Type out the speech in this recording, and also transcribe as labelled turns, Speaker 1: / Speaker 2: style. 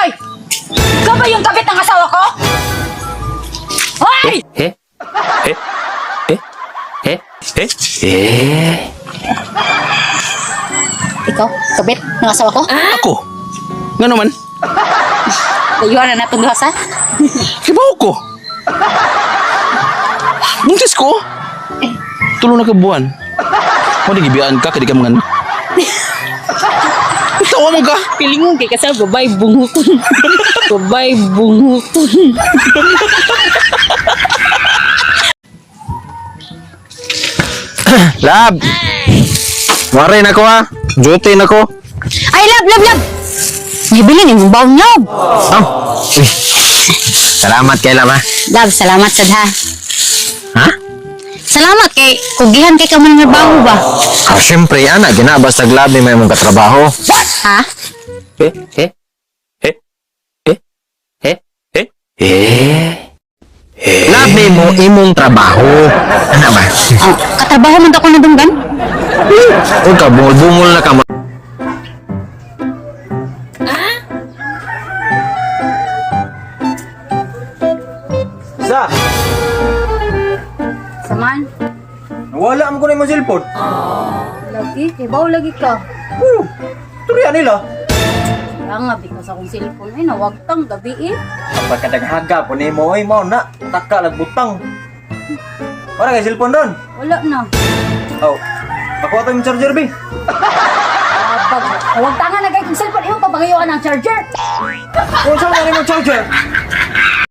Speaker 1: Hoy! Ikaw ba yung kabit ng asawa ko? Hoy!
Speaker 2: Eh? Eh? Eh? Eh? Eh? Eh?
Speaker 3: Ikaw, kabit ng asawa ko?
Speaker 2: Ako? Nga naman?
Speaker 3: Layuan na natong duha sa.
Speaker 2: Kibaw ko. Buntis ko. Tulo na ka buwan. Mo di gibiyaan ka kay di ka mga anak. Tawa mo ka.
Speaker 1: Pilingon kay kasal, babay bunguton. Babay bunguton.
Speaker 4: Lab! Wari na ko ha. Duty na ko.
Speaker 3: Ay, love, love, love! May bilin imong bawon, love.
Speaker 4: Oh. Uy. Salamat kay Lab ha.
Speaker 3: Love, salamat sad ha.
Speaker 4: Ha?
Speaker 3: Salamat kay kugihan kay ka man nga bawo ba?
Speaker 4: Ah, syempre, ana, ginabas sa lab ni may mong katrabaho.
Speaker 3: Ha?
Speaker 2: Eh? Eh? Eh? Eh? Eh? Eh? Eh?
Speaker 4: Lab ni mo imong trabaho. Ana ba?
Speaker 3: Oh, katrabaho man to ko na dunggan.
Speaker 4: Huwag ka, bungol-bungol na ka mo.
Speaker 5: Sa,
Speaker 3: Saman,
Speaker 5: nawala mo ko na imong cellphone.
Speaker 3: lagi kay bawo lagi ka.
Speaker 5: Oo, turian nila.
Speaker 3: Kaya nga because akong cellphone ay nawagtang gabi eh.
Speaker 5: Pagkadaghaga po nimo oy mao na, taka lag butang. Wala kay cellphone ron.
Speaker 3: Wala na.
Speaker 5: Oh. Ako ato yung charger bi.
Speaker 3: Pag nawagtangan na kay kong cellphone imong pabagayuan ang charger.
Speaker 5: Kung saan na imong charger?